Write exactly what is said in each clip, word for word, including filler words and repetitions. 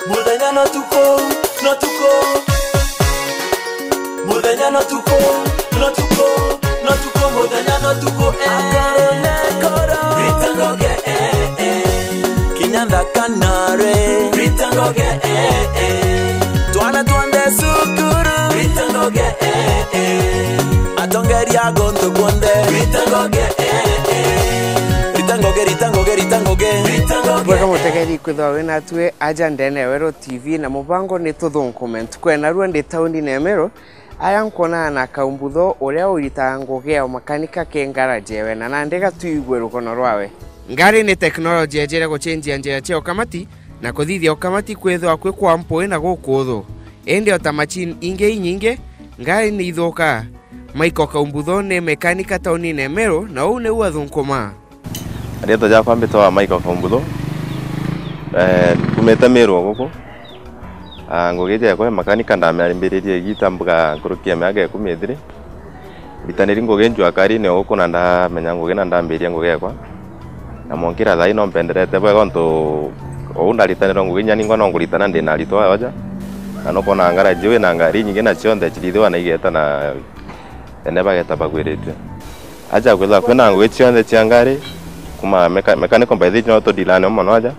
Muthenya na tuku, na tuku. Muthenya na tuku, na tuku, na tuku, muthenya na tuku, eh. Akoro na akoro. Rita Ngugi, eh, eh. Kinya nthaka nare. Rita Ngugi, eh, eh. Twana twonthe cukuru. Rita Ngugi, eh, eh. Atongeria a guntu kwonthe. Rita Ngugi, eh, eh. Rita Ngugi, Rita Ngugi, Rita Ngugi. Rita Ngugi, bwega eh. Mutegeri kwithwa wi natwi aja ndene ya Weru T V na mubango ni tuthunkume ntuku ya narua ndi taunine ya Meru, aria nkwonana na Kaumbutho uria uritaga ngugi ya umakanika ki ngaraji ewe, na nandi ga tuigue rugono rwawe. Ngari ni teknoloji ejire gucenjia njira cia ukamati na kuthithia ukamati kwithwa kwi kwa mpui na gukuuthu. Indi o ta machine ingi inyingi, ngari ni ithukaa. Michael Kaumbutho ni mekanika taunine Meru, na uu niu athunkumaa. Riitwa jakwa mbitagwa Michael Kaumbutho. Eh, nkumite Meru o guku. Ah, ngugi iji yakwa ya makanika ndamiambiririe igita mbuga nkuruki ya miaka ikumi ithiri. Ritaniri ngugi njua karine o guku na ndamenya ngugi na ndambiria ngugi yakwa. Na mwankira thaa ii no mpenderete bwega untu uu ndaritanirwa ngugi inya ningwa no nguritana ndina aritwa aoja. Na nukwona ngaraji wina ngari inyingi na cionthe cirithirwa na igeta na ene bageta bagwiritue. Aja kwithirwa kwina ngugi cionthe cia ngari, kuma meka-, mechanical by the way, no tudilane mono aja.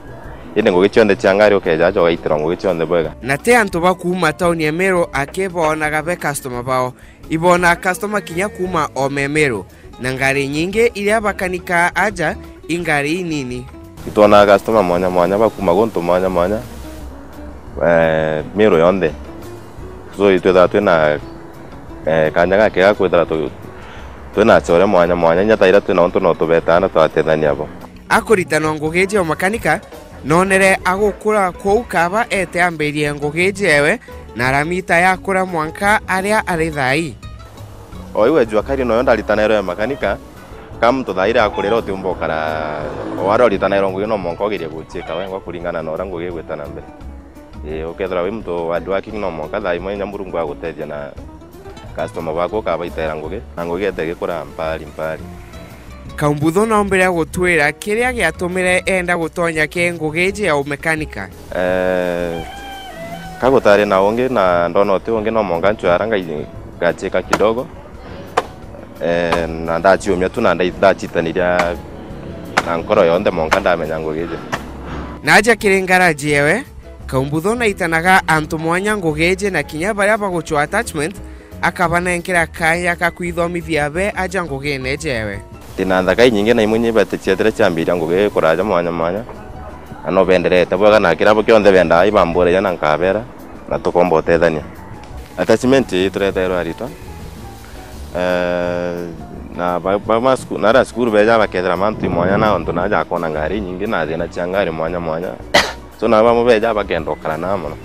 Indi ngugi cionthe cia ngari ukeja aja ugaitirwa ngugi cionthe bwega. Na ti antu ba kuuma tauni ya Meru aki boonaga be customer bao. Iboonaa customer kinya kuuma o me Meru. Na ngari inyingi iria bakanikaa aja i ngari inini. Itwonaa customer mwanya mwanya ba kuuma guntu mwanya mwanya, eh, Meru yonthe. So, itwithaga twina, eh, kanya gakega kwithira tu-, twina achore mwanya mwanya, inya ta iria twina untu no tubetaa na twatethania bo. Akuritanwa ngugi iji ya umakanika, noonere agukura kuu kaba eete ambirie ngugi iji ewe, na aramita yakura mwanka aria ari thaa ii. O iu ejua kari noyo ndaritanairwe ya makanika, ka muntu thaa iria akurira utiumba ukara o aria uritanairwe ngugi no mwanka ugerie guciika wengwa kuringana na uria ngugi igwita na mbere. Ii, ukethirwa wi muntu hard working no mwanka thaa imwe inya Murungu agutethia na customer baku ukabaitaira ngugi, na ngugi ete igikura mpari mpari. Kaumbutho noombire gutwira kiria giatumire eenda gutonya ki ngugi iji ya umekanika. Eh, ka gutari na ungi na ndona uti ungi no mwanka ncwara ngai-, ngaciika kidogo. Eh, na ndaciumia tu na ndai-, ndacitaniria na nkoro yonthe mwanka ndamenya ngugi iji. Naja kiri ngaraji ewe, Kaumbutho naitanaga antu mwanya ngugi iji na kinya baria bagucwa attachment, akabanenkera kaanya ka kwithomithia be aja ngugine jewe. Ndina nthaka inyingi na imwe inya ibeticietire ciambiria ngugi kuraja mwanya mwanya, na no benderete bwega na kiria bo kionthe bendaa ibamburagia na nkabera, na tukomba utethania. Attachment ii tureterwe aritwa, eh, na ba, ba, ba sku-, na aria cukuru beja bakethira mantu i mwanya na untu naja akona ngari inyingi na thina cia ngari mwanya mwanya. So, na bamwe beja bakenda ukara na mono.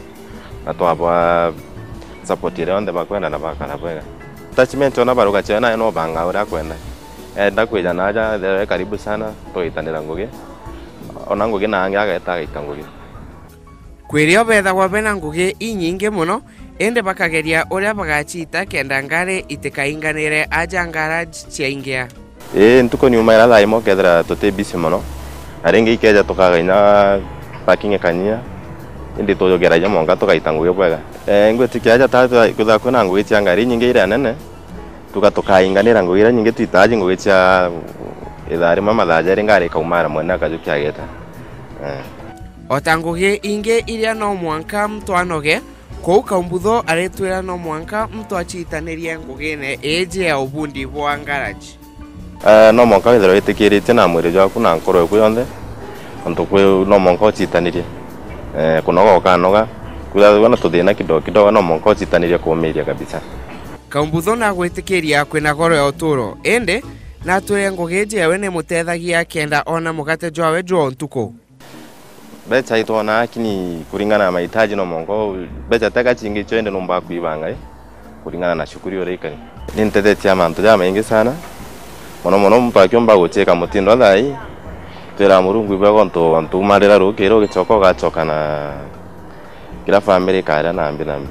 Na twabwa support iria yonthe bakwenda na bakara bwega. Attachment ona baruga cio nayo no banga uria akwenda. Enda kwija naja, ethirwa e karibu sana, tugaitanira ngugi. Ona ngugi na angi ageta agaita ngugi. Kwirio bethagwa bena ngugi inyingi mono, indi bakageria uria bagaciita kenda ngari itikainganire aja garage ciaingia. Ii, ntuku niumaira thaa imwe ukethira tuti busy mono, na ringi ikeja tukaga inya parking ikanyia, indi tujugeragia mwanka tugaita ngugi bwega. Ee, ngwitikia aja ta kwithirwa kwina ngugi cia ngari inyingi iria nene, tuga tukainganira ngugi iria nyingi twitaji ngugi cia ithaa rimwe mathaa jeri ngari ikaumara mwene akajukia ageta. Ee. O ta ngugi ingi iria no mwanka muntu anoge, kuu Kaumbutho aritwira no mwanka muntu acitanirie ngugine iji ya ubundi bwa garage. Eh, no mwanka withirwe witikiritie na mwiri jwaku na nkoro yaku yonthe, untu kwi no mwanka ucitanirie. Eh, kunoga ukanoga, kwithagwa na tuthina kidogo kidogo, no mwanka ucitanirie kuumiria kabisa. Kaumbutho nagwitikiria kwina goro ya uturo, indi natwire ngugi iji yawe nimutethagia kenda ona mugate jwawe jwa o ntuku. Mbeca itwonaa, lakini kuringana na mahitaji no mwanka u-, mbeca teka cingi cio, indi numbaa kwibanga, ii, kuringana na shukuri uria ikari. Nintethetie na mantu jamaingi sana, mono mono muntu akiumba guciika mutindo thaa ii, twira Murungu ibwega untu, untu umarira rukiri ugicoka ugacoka na kira family ikaria nambi nambi.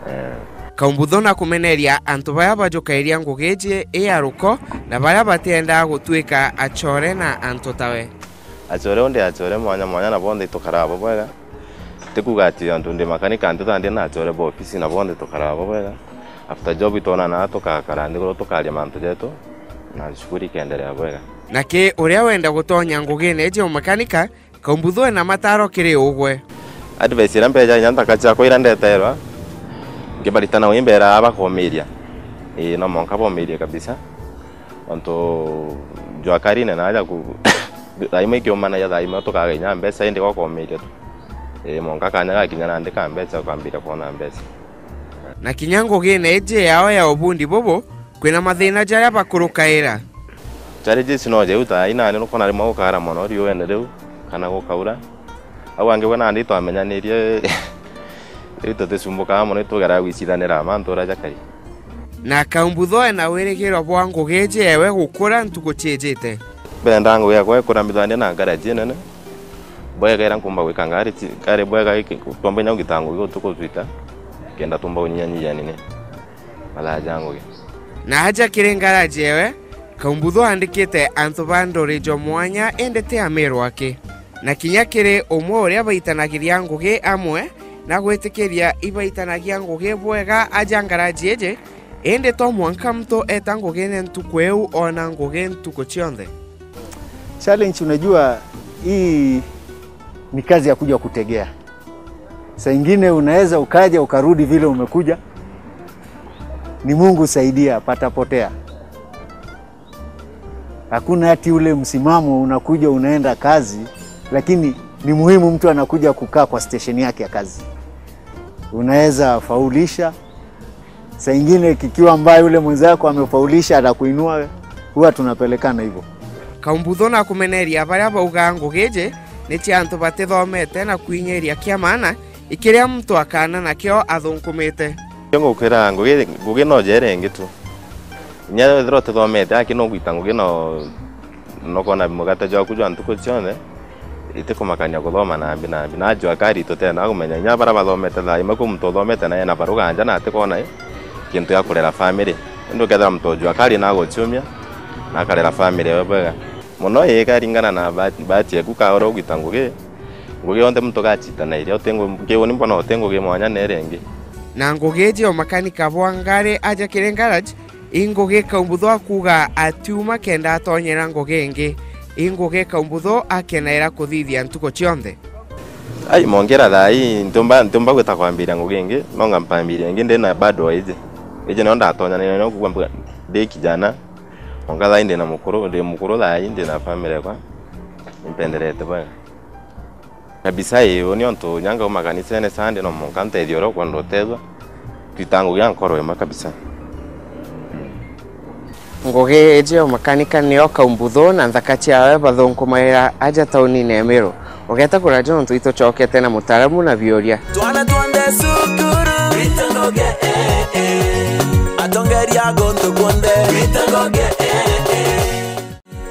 Eh. Kaumbutho na kumeneria antu baria bajukairia ngugi iji ii ya ruko na baria batiendaa gutwika achore na antu tawe. Achore undi achore mwanya mwanya na bonthe itukaraa abo bwega. Ti kuuga ati antu ndi makanika, antu thaa ndi na achore ba ofisi na bonthe tukara abo bwega. After job itwonana tukakara nthiguru tukaria mantu jetu na shughuli ikendelea bwega. Naki uria wenda gutonya ngugine iji umakanika, Kaumbuthu ena mataro kiri ugwe. Advice iria mbeja inya nthaka ciakwa iria ndeterwa, nkibaritana wi mbera bakomiria. Ii, no mwanka bomirie kabisa. Ontu jua kari nene aja ku-, thaa imwe ikiumanagia, thaa imwe tukaga inya mbeca, indi gwa komiria tu. Ii, mwanka kanya gakinya nandi ka mbeca, ukambiria kwona mbeca. Na kinya ngugine iji yao ya ubundi bubu, kwina mathina jaria bakurukaira. Challenges no jau, thaa inani nukona rimwe gukara mono riuene riu, kana gukaura. Au angi gwe nandi twamenyanirie, riu tuticumbukaga mono, itugeraga gwicithanira mantu uria jakari. Na Kaumbuthu ena wirigiro bwa ngugi iji ewe gukura ntuku ciijite. Mbenda ngugi yakwa ikura mbithwa ndi na garage inene. Bwega iria nkumba gwika ngari ci-, ngari bwega iki-, twomba inya kugita ngugi utuku twita, kenda tumba kunyinyanyiria nini mathaa ja ngugi. Na aja kiri ngaraji ewe, Kaumbuthu aandikite antu ba nduri jwa mwanya, indi ti Amiru aki. Na kinya kiri umwe uria baitanagiria ngugi amwe na gwitikiria ibaitanagia ngugi bwega aja ngaraji iji, indi to mwanka muntu eta ngugine ntuku iu ona ngugi ntuku cionthe. Challenge, unajua, hii ni kazi ya kuja kutegea. Saa ingine unaweza ukaja ukarudi vile umekuja, ni Mungu saidia, patapotea. Hakuna ati ule msimamo unakuja unaenda kazi, lakini ni muhimu mtu anakuja kukaa kwa station yake ya kazi. Unaweza faulisha, saa ingine kikiwa mbaya, yule mwenzako amefaulisha, atakuinua, huwa tunapelekana hivyo. Kaumbuthu na kumeneria baria baugaa ngugi iji ni cia antu batithomete na kwinyiria kia maana, ikiria muntu akana nakio athunkumite. Ngukira ngugi, ngugi no jere ingi tu. Inya ethirwa utithomete, aki no gwita ngugi no nokona mugate jwaku jwa ntuku cionthe, itikumakania kuthoma nambi nambi. Na jua kari tutenaga kumenya inya baria bathomete thaa imwe, kwi muntu uthomete na ena baruganja na atikwona i kintu ya kurera family. Indi ukethira muntu ujua kari na aguciumia na akarera family yawe bwega. Mono ii karingana na ba-, bahati yaku ka uria ugwita ngugi. Ngugi yonthe muntu gacitanaire, uti ngu-, ngiuni mbona uti ngugi mwanya na iria ingi. Na ngugi iji umakanika bwa ngari aja kiri garage, i ngugi Kaumbuthu akuuga atiuma kenda atonyera ngugi ingi. I ngugi Kaumbuthu akenaira kuthithia ntuku cionthe. Ai, mongera thaa ii, ntiumba, ntiumba gwita kwambiria ngugi ingi, no ngampambiria ingi ndina bado iji. Iji nio ndatonyana nayo, nio kuuga mbuga ndi kijana. Mwanka thaa ii ndina mukuru, ndi mukuru thaa ii, ndina family yakwa, nimpenderete bwega. Kabisa ii, uu ni untu nyanga uma kanisene Sunday no mwanka ntethia uria ukwenda utethua. Twita ngugi ya nkoro imwe kabisa. Ngugi iji ya umakanika nio Kaumbuthu na nthaka ciawe bathunkumaira aja taunine ya Meru. Ugeta kuraja nontu itucokete na mutaaramu na biuria. Twana twonthe cukuru. Rita ngugi, eh, eh. Atongeria guntu kwonthe. Rita ngugi, eh, eh.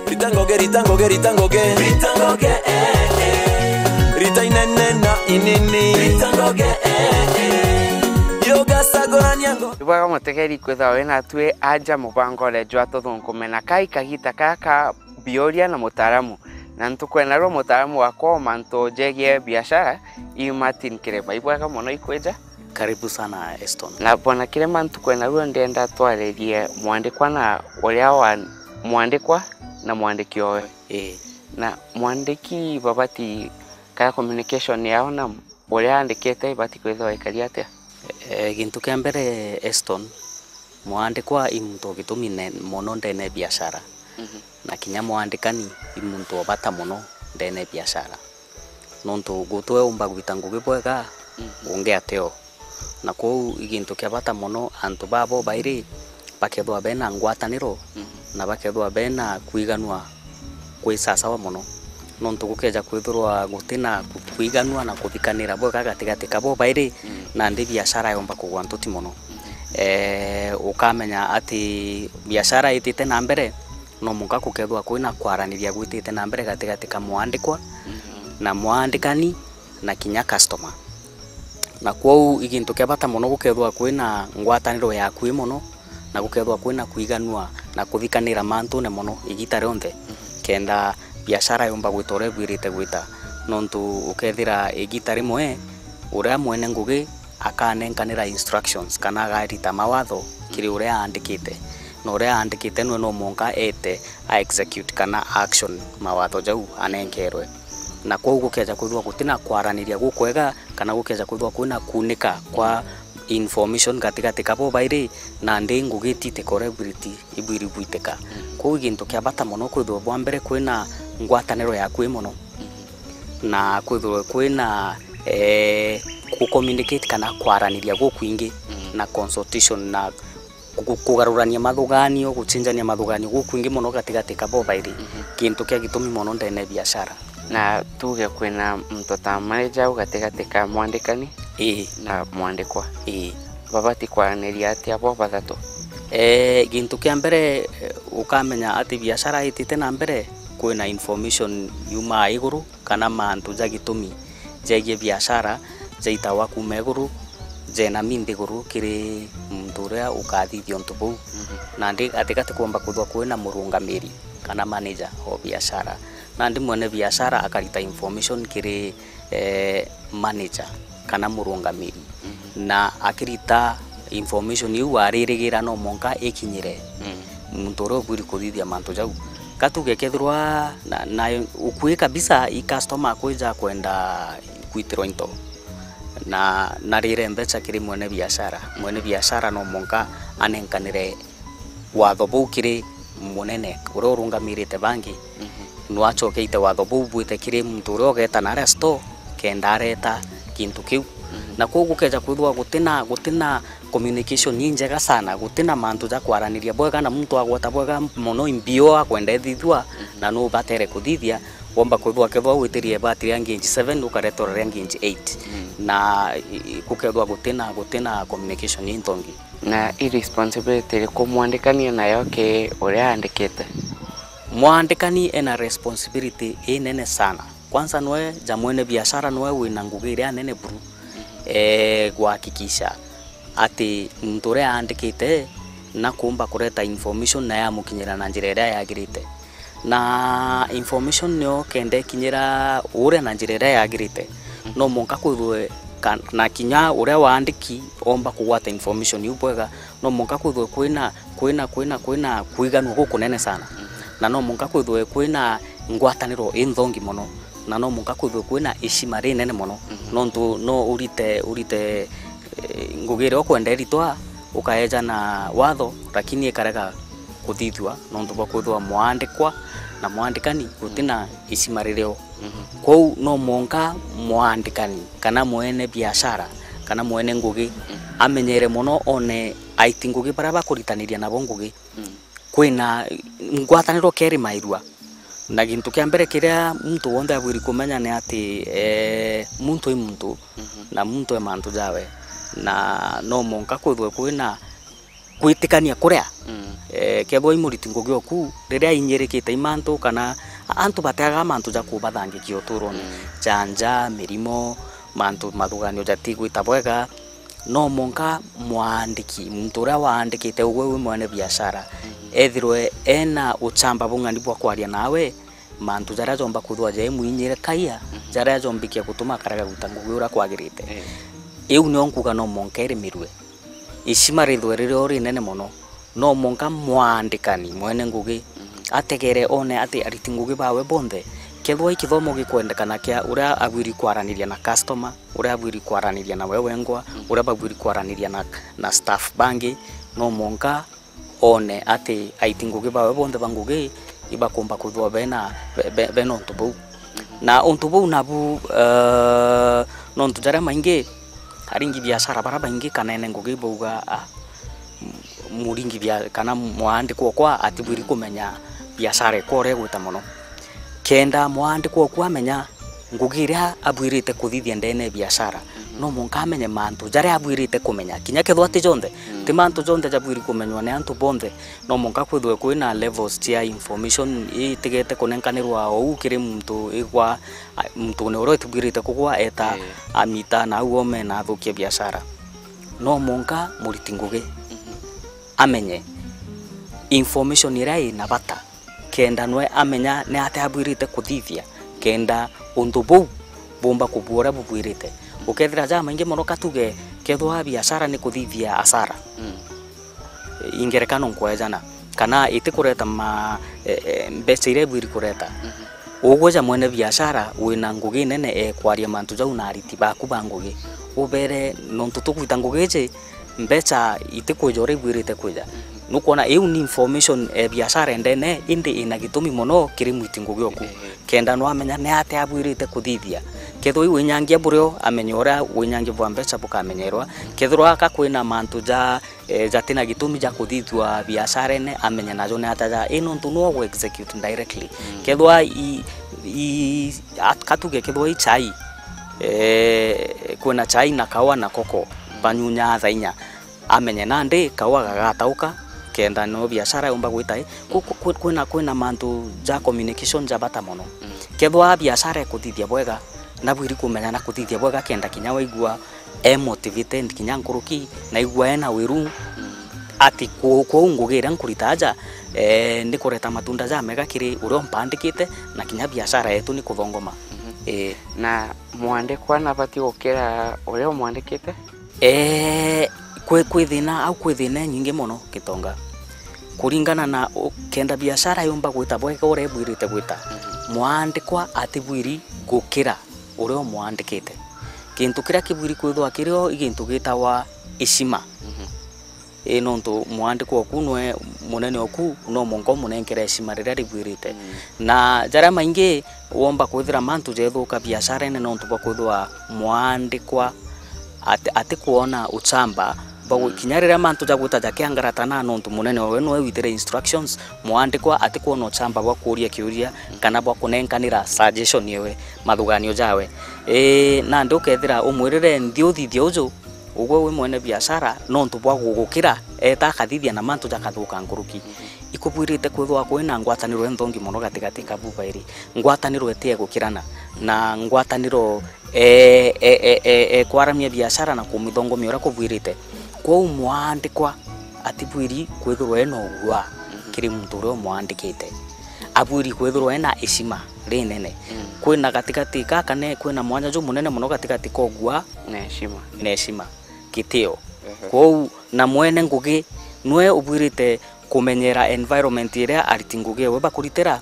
Rita ngugi, rita ngugi, rita ngugi. Rita ngugi, eh, eh. Rita inene na inini. Rita ngugi, eh, eh. Yugacagurania ngo- Ni bwega mutegeri kwithirwa wi natwi aja mubangore jwa Tuthunkume na kai kagita kaka biuria na mutaaramu. Na ntuku ena rua mutaaramu wakwa o mantu jegie biashara, i Martin Kirima. Ibwega mono ikwija. Karibu sana, Eston. Na Bwana Kirima, ntuku ena rua ndienda twaririe mwandikwa na uria wa mwandikwa na mwandiki owe. Ii. Na mwandiki babati kaya communication yao na uria andikite ibati kwithirwa ikari atia? E, gintu kia mbere, Eston, mwandikwa i muntu ugitumi ne-, mono ndene ya biashara. Mhm. Na kinya mwandikani i muntu o bata mono ndene ya biashara. Nontu guti we umba gwita ngugi bwega, mhm, ungi ateo. Na kwou i gintu kia bata mono antu babo bairi bakethirwa bena ngwataniro, mhm, na bakethirwa bena kwiganua kwi sasawa mono. Nontu gukeja kwithirwa guti na ku-, kwiganua na kuthikanira bwega gatigati kabo bairi, mm, nandi biashara yomba kugwa ntuti mono. Mhm. Eh, ukamenya ati biashara itite na mbere, no mwanka gukethirwa kwina kwaraniria gwitite na mbere gatigati ka mwandikwa, mhm, na mwandikani na kinya customer. Na kwou i gintu kia bata mono gukethirwa kwina ngwataniro ya akui mono, na gukethirwa kwina kwiganua na kuthikanira mantune mono igita rionthe, mhm, kenda biashara yumba gwita uria ibwirite gwita. Nontu ukethira igita rimwe Uria mwene ngugi akanenkanira instructions kana agarita mawatho kiri uria aandikite, na uria aandikite nwe no mwanka ete a execute kana action mawatho jau anenkerwe. Na kwou gukeja kwithirwa gutina kwaraniria gukwega, kana gukeja kwithirwa kwina kunika kwa information gatigati ka bobairi, nandi ngugi ititika uria ibwiriti-, ibwiri gwitika. Kwou i gintu kia bata mono kwithirwa bwa mbere kwina ngwataniro ya akui mono, na kwithirwe kwina, eh, gu communicate kana kwaraniria gukwingi, na consultation na ku-, kugarurania mathuganio, gucenjania mathuganio gukwingi mono gatigati ka bobairi. Gintu kia gitumi mono ndene ya biashara. Na tuge kwina muntu ta manager au gatigati ka mwandikani Ii. na mwandikwa. Ii. Babati kwaraniria atia bo bathatu? Eh, gintu kia mbere, eh, ukamenya ati biashara itite na mbere, kwina information yumaa iguru, kana mantu ja gitumi jegie biashara jaitawa kuuma iguru, jena mi nthiguru kiri muntu uria ukathithia untu buu. Nandi gatigati kwomba kwithirwa kwina murungamiri kana manager o biashara. Nandi mwene biashara akarita information kiri, eh, manager kana murungamiri. Na akirita information iu aririgira no mwanka ikinyire muntu uria ubwiri kuthithia mantu jau. Ka tuge kethirwa na, na ukui kabisa i customer akwija kwenda kwitirwa into, na narire mbeca kiri mwene biashara, mwene biashara no mwanka anenkanire watho buu kiri munene uria urungamirite bangi. Nwachokeite watho buu bwite kiri muntu uria ugeta naria store kenda areta gintu kiu. Na kwou gukeja kwithirwa gutina, gutina communication injega sana, gutina mantu ja kwaraniria bwega, na muntu agweta bwega mono imbio akwenda ithithua, na nubatere kuthithia, womba kwithirwa kethirwa witirie ibati ria nginji seven ukareterwa ria nginji eight. Na i-, i-, gukethirwa gutina, gutina communication inthongi. Na i responsibility iriku mwandikani enayo ki uria aandikite? Mwandikani ena responsibility inene sana. Kwanza nwe ja mwene biashara nwe wina ngugi iria nene buru, eh, gwakikisha ati muntu uria aandikite nakumba kureta information na yamukinyira na njira iria yagirite. Na information niyo kenda ikinyira uria na njira iria yagirite, no mwanka kwithwe ka-, na kinya uria waandiki omba kugwata information iu bwega, no mwanka kwithwe kwina, kwina, kwina, kwina kwiganua gukunene sana. Na no mwanka kwithwe kwina ngwataniro inthongi mono, na no mwanka kwithwe kwina ishima rinene mono. Nontu no urite, urite, eh, ngugi iria ukwenda iritwa, ukaeja na watho, lakini ikarega kuthithua nontu bwa kwithirwa mwaandikwa na mwandikani gutina ishima ririo. Kwou no mwanka mwandikani kana mwene biashara kana mwene ngugi amenyere mono, one aiti ngugi baria bakuritaniria nabo ngugi. Kwina ngwataniro keri mairua. Na gintu kia mbere kiria muntu wonthe abwiri kumenya ni ati, eh, muntu i muntu, na muntu e mantu jawe, na no mwanka kwithwe kwina kwitikania kuria. Eh, kethwa i muriti ngugi oku, riria ainyirikite i mantu kana a-, antu bateaga mantu ja kubathangikia uturone, ja nja, mirimo, mantu, mathuganio jatigwita bwega, no mwanka mwandiki, muntu uria waandikite ugwe wi mwene biashara, ethirwe ena uchamba bung'ani bwa kwaria nawe, mantu jaria jomba kwithwa jaimwinyire kaia, jaria jombikia gutuma akarega gwita ngugi uria kwagirite. Iu nio nkuga no mwanka irimirue. Ishima rithwe ririo rinene mono, no mwanka mwandikani mwene ngugi ategere one ati ariti ngugi bawe bonthe, kethwa i kithomo gikwendekana kia uria abwiri kwaraniria na customer, uria abwiri kwaraniria na we wengwa, uria babwiri kwaraniria na, na staff bangi, no mwanka one ati aiti ngugi bawe bonthe ba ngugi ibakumba kwithwa bena, be-, be-, bena untu buu. Na untu buu nabu, eh, nontu jaria maingi, aringi biashara baria baingi kana ene ngugi bauga, ah, m-, muringi bia-, kana mwaandikwa okwa atibwiri kumenya biashara ekwa uria igwita mono. Kenda mwaandikwa oku amenya ngugi iria abwirite kuthithia ndene ya biashara, no mwanka amenye mantu jaria abwirite kumenya. Kinya kethwa ti jonthe, ti mantu jonthe jabwiri kumenywa ni antu bonthe. No mwanka kwithwe kwina levels cia information itigete kunenkanirwa ou kiri muntu igwa, a, muntune uria utibwirite kugwa eta amita na au ome na athukie biashara. No mwanka muriti ngugi amenye information iria ina bata, kenda nwe amenya ni atia abwirite kuthithia, kenda untu buu bumba kubua uria bubwirite. Ukethira jamaingi mono, katuge kethwa biashara ni kuthithia asara. Mm. Ingerekano nkwejana, kana itikureta ma, e, e, mbeca iria ibwiri kureta. Mhm. Ugweja mwene biashara wina ngugi nene ekwaria mantu jau na ariti baku ba ngugi. Ubere, nontu tugwita ngugi iji, mbeca itikwija uria ibwirite kwija. Mhm. Nukwona iu ni information e biashara endene, indi ina gitumi mono kiri mwiti ngugi oku. Ehe. Kenda nwamenya ni atia abwirite kuthithia. Kethwa iu winyangia burio, amenye uria winyangia bwa mbeca bukamenyerwa. Kethirwa aka kwina mantu ja, e, jatina gitumi ja kuthithua biasharene, amenye najo ni atia ja, i nontu nwe ugu execute directly. Mm. Kethwa i, i, at-, katuge kethwa i chai, e, kwina chai na kawa na koko, mm, banyunyaa thaa inya. Amenye nandi kawa gagatauka, kenda no biashara yumba gwita i. Ku-, ku-, ku-, kwina, kwina mantu ja communication ja bata mono. Mm. Kethwa biashara ikuthithia bwega, nabwiri kumenya na kuthithia bwega kenda kinya waigua e motivated kinya nkuruki, naigua ena wiru, mm, ati ku-, kwou ngugi iria nkurita aja, e, ni kureta matunda jamega kiri uria umpandikite, na kinya biashara yetu ni kuthongoma. Mhm. Ii. Na mwandikwa nabati gukira uria umwandikite? Ee, kwi, kwi thina, au kwi thina inyingi mono Gitonga. Kuringana na u-, kenda biashara yumba gwita bwega uria ibwirite gwita, mhm, mwandikwa atibwiri gukira uria umwandikite. Gintu kiria kibwiri kwithwa kirio i gintu gitawa heshima. Mhm. Ii, nontu mwandikwa oku nwe munene oku, no mwanka umunenkere heshima riria ribwirite. Mm. Na jaria maingi womba kwithira mantu jethuka biasharene nontu bwa kwithwa mwandikwa ati-, atikwona uchamba bwa gu-, mm, kinya riria mantu jagwita jakiangaratana nontu munene owe nwe witire instructions, mwandikwa atikwona uchamba bwa kuuria kiuria, mm, kana bwa kunenkanira suggestion yewe, mathuganio jawe. Ii, nandi ukethira umwirire nthi uthithia uju, ugwe wi mwene biashara, nontu bwa gugukira, eeta akathithia na mantu jakathuka nkuruki. Mhm. Ikubwirite kwithwa kwina ngwataniro inthongi mono gatigati ka bubairi. Ngwataniro iti egukirana, na ngwataniro, e, e, e, e, e kwaramia biashara na kumithongomia uria kubwirite. Kwou mwandikwa atibwiri kwithirwa ena uguaa, mhm, kiri muntu uria umwandikite. Abwiri kwithirwa ena heshima rinene. Mm. Kwina gatigati gaka ne, kwina mwanya jumunene mono gatigati ka uguaa na heshima. Na heshima, gitio. Ehe. Kwou, na mwene ngugi nwe ubwirite kumenyera environment iria ariti ngugi ewe bakuritira,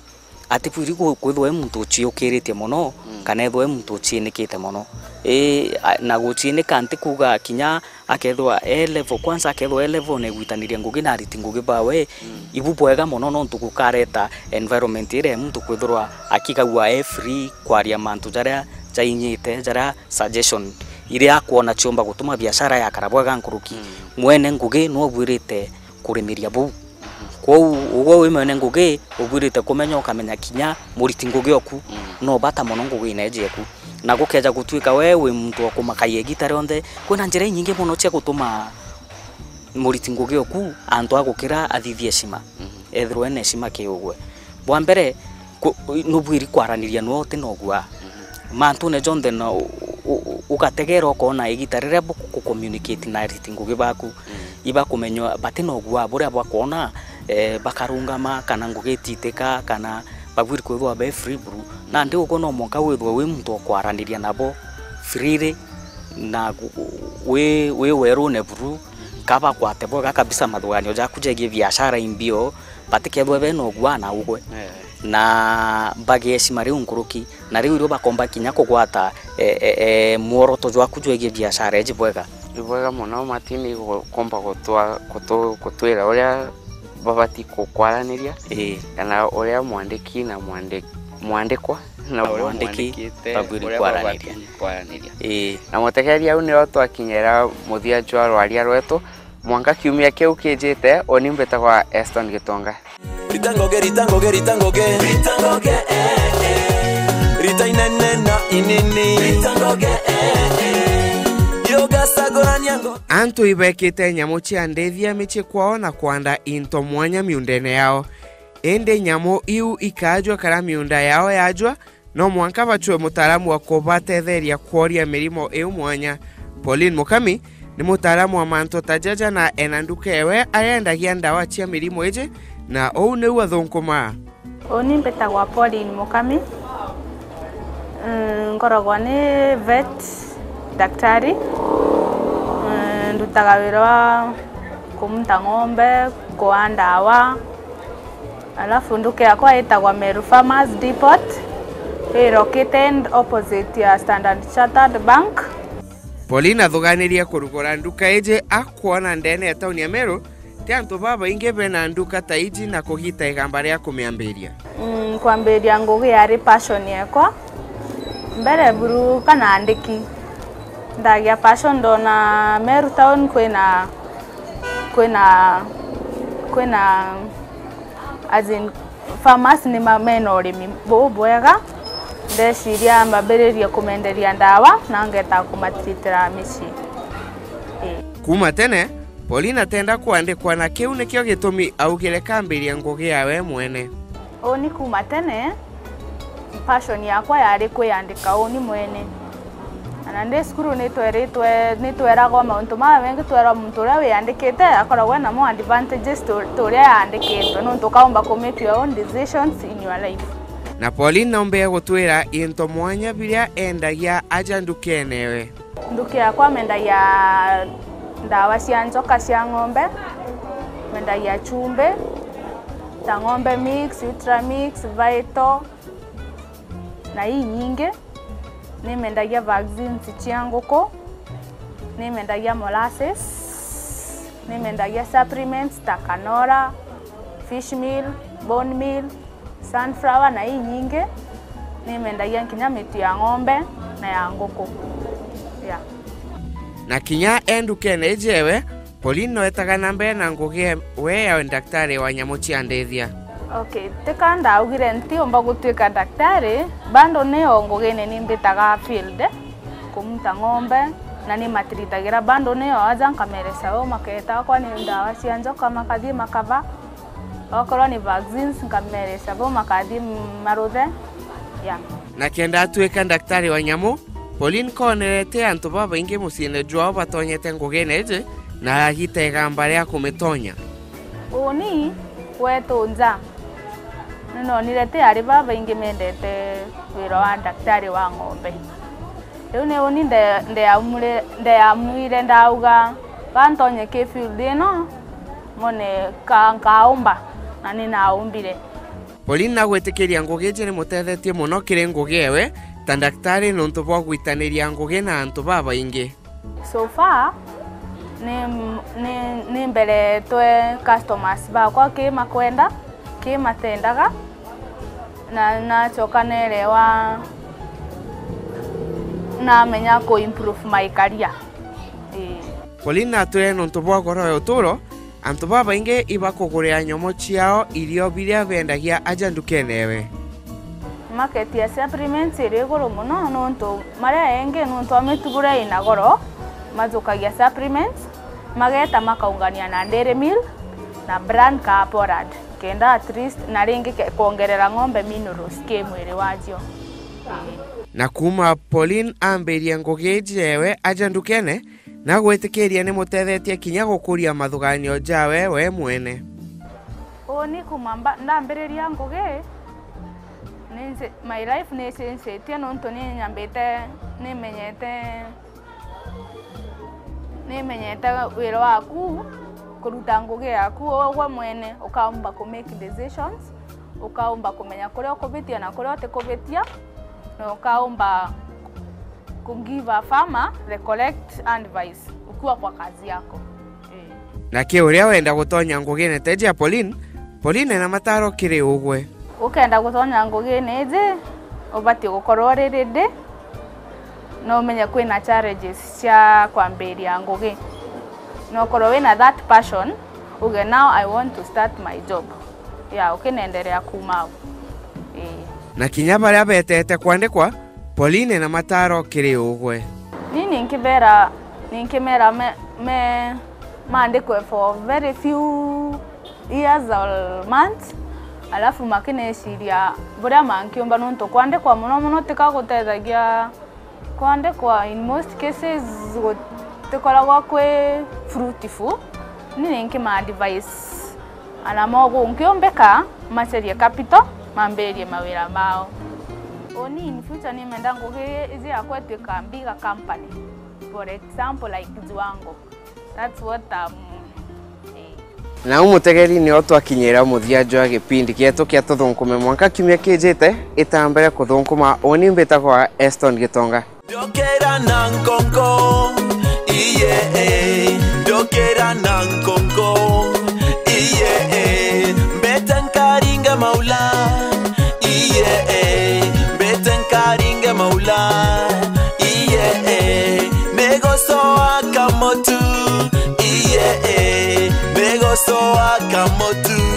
atibwiri ku-, kwithwa e muntu uciukiritie mono, mm, kana ethwa e muntu uciinikite mono. Ii, a, na guciinika nti kuuga kinya akethwa e level, kwanza akethwa e level na igwitaniria ngugi na ariti ngugi bawe, mm, ibu bwega mono nontu gukareta environment iria ya muntu kwithirwa akigagua e free kwaria mantu jaria jainyite, jaria suggestion iria akwona ciumba gutuma biashara yakara bwega nkuruki. Mm. Mwene ngugi nwe ubwirite kurimiria buu. Kwou ugwe wi mwene ngugi, ubwirite kumenya ukamenya kinya muriti ngugi oku, mm, no bata mono ngugine iji eku. Na gukeja gutuika we wi muntu wa kumakaia igita rionthe, kwina njira inyingi mono cia gutuma muriti ngugi oku antu agukira athithie heshima, mhm, ethirwe ena heshima ki ugwe. Bwa mbere, ku-, nubwiri kwaraniria nwe uti na uguaa. Mhm. Mantune jonthe na u-, u-, u-, ugategera ukoona igita riria buku-, ku-, communicate na ariti ngugi baku, mm, ibakumenywa bati na uguaa buria bwakwona, eh, bakarungama kana ngugi itiitika kana babwiri kwithwa be free buru. Nandi ugwe no mwanka withwe wi muntu wa kwaraniria nabo freely na gu-, wi, wi werune buru, kabakwate bwega kabisa mathuganio jaku jegie biashara imbio, batikethwe bena uguaa na ugwe. Eh. Na bagie heshima riu nkuruki, na riu irio bakomba kinya kugwata, e, e, e, mworoto jwaku jwegie biashara iji bwega. Ni bwega mono, Martin, gu-, komba gutwa-, gutu-, gutwira uria babati kukwaraniria, ii, kana uria mwandiki na mwandi-, mwandikwa na uria mwandiki mwandikite babwiri uria kwaraniria. Babati kwaraniria. Ii. Na mutegeria, au nio twakinyira muthia jwa rwaria rwetu. Mwanka kiumia kiu kijite, uni mbitagwa Eston Gitonga. Rita ngoge, rita ngoge, rita ngoge. Rita ngoge, eh, eh. Rita inene na inini. Rita ngoge, eh, eh. Yogacagurania ngo- Antu ibekite nyamu cia ndithia micii kwao na kwanda into mwanya miundene yao. Indi nyamu iu ikajua kara miunda yao yajua, no mwanka bacue mutaaramu wa kubatetheria kworia mirimo iu mwanya. Pauline Mukami ni mutaaramu wa mantu ta jaja na ena nduka ewe aria endagia ndawa cia mirimo iji, na uu niu athunkumaa. Uni mbitagwa Pauline Mukami. Mm, ngoragwa ni vet, Daktari, eh, ndutaga wira wa kumuta ng'ombe, kuaa ndawa, alafu nduka yakwa itagwa Meru Farmers Depot, ii located opposite ya Standard Chartered Bank. Pauline athuganirie kurugura nduka iji akwona ndene ya tauni ya Meru ti antu babaingi bena nduka ta iji na kugita igamba ria kumiambiria. Mm, kwambiria ngugi yari passion yekwa. Mbere buru kana andiki, ndagia passion ndona Meru town kwina, kwina, kwina, as in, farmers ni ma-, mena urimi bubwega. Ndeciria mbambiririe kumenderia ndawa na ngeta kumatritira micii. Ii. Kuma tene, Pauline atenda kwandikwa, na kiu nikio gitumi augire kambiria ngugi yawe mwene. Uni kuma tene, passion yakwa yari kwiyandika uni mwene. Na ndi cukuru nitweritwe, nitweragwa mauntu mamaingi, twerwa muntu uria wiyandikite akoragwa ena more advantages to, to uria yandikitwe, nontu ukaumba ku make your own decisions in your life. Na Pauline naumbe gutwira into mwanya biria endagia aja ndukene ewe. Nduka yakwa mendagia ndawa cia njoka cia ng'ombe, mendagia chumbi, ta ng'ombe mix, Ultra Mix, Vito, na inyingi. Nimendagia vaccines cia nguku, nimendagia molasses, nimendagia supplements ta canola, fish meal, bone meal, sunflower na inyingi. Nimendagia nkinya mitu ya ng'ombe na ya nguku. Yeah. Na kinya e ndukene iji ewe, Pauline no etaga na mbere na ngugi we ya ndaktari wa nyamu cia ndithia. Okay, tika ndaugire ntiumba gutuika daktari, bado nio ngugine nimbitaga field, kumuta ng'ombe, na nimatiritagira bado nio aja nkameresa bo maketa, okorwa ni ndawa cia njoka makathii makava, okorwa ni vaccines nkameresa bo makathii maruthe. Yeah. Na kenda atuika ndaktari wa nyamu, Pauline konerete antu babaingi muciine jwao batonyete ngugine iji na agita igamba ria kumitonya. Uni wetu nja, ninonire ti ari babaingi mendete wira wa daktari wa ng'ombe. Riu ni uni nde-, ndeamure-, ndeamwire ndauga, ga ntonye ki field ino, mone ka nkaumba, na ninaumbire. Pauline nagwitikiria ngugi iji nimutethetie mono kiri ngugi ewe ta ndaktari nontu bwa gwitaniria ngugi na antu babaingi. So far, ni, ni, nimberetwe customers bakwa ki makwenda, ki matendaga, na nachoka nerewa namenya ku improve my career. Ii. Pauline natwire nontu bwa goro ya uturo, antu babaingi ibakugurira nyomo ciao irio biria bendagia aja ndukene ewe. Market ya supplements iri iguru mono nontu maria engi nontu a mitugo iria ina goro, majukagia supplements, mageta makaungania na dairy meal na bran ka porad, kenda at least na ringi ke-, kwongerera ng'ombe minerals ki mwiri wacio. Ii. Na kuma Pauline ambirie ngugi iji ewe aja ndukene, nagwitikiria nimutethetie kinya gukuria mathuganio jawe we mwene. Uni kuma mba-, ndambiriria ngugi, ninji-, my life nicinjitie nontu ninyambite, nimenyete, nimenyete wira waku, kuruta ngugi yaku ugwe mwene, ukaumba ku make decisions, ukaumba kumenya kuria ukubitia na kuria utikubitia, na ukaumba ku give a farmer the correct advice ukiwa kwa kazi yako. Ii. Naki uria wenda gutonya ngugine ta iji ya Pauline, Pauline ena mataro kiri ugwe. Ukenda gutonya ngugine iji, ubatie gukorwo uri ready, na umenye kwina challenges cia kwambiria ngugi. Na ukorwo wina that passion, uge, "Now I want to start my job." Ya, ukinenderea kuma au. Ii. Na kinya baria betete kwandikwa, Pauline na mataro kiri ugwe. Ni ninkibera, ninkimera me, me, mandikwe for very few years or months, alafu makineciria buria mankiumba, nontu kwandikwa mono mono tika gutethagia. Kwandikwa in most cases gutikoragwa kwi fruitful. Ni ninki ma advice ana mo gunkiumbika macerie capital, mambirie mawira mao. Uni in future nimenda ngugi iji yakwa itwika bigger company. For example, like Juango. That's what um, eh, Na u mutegeri nio twakinyira muthia jwa gipindi gietu kia Tuthunkume Mwanka kiumia kijite. Itambere kuthunkuma, uni mbitagwa Eston Gitonga. Ndokera na nkonko, iye, eh. Ndokera na nkonko, iye, eh. Mbete nkaringe maula, iye, eh. Mbete nkaringe maula, iye, eh. Nigocoa kamotu, iye, eh. Nigocoa kamotu.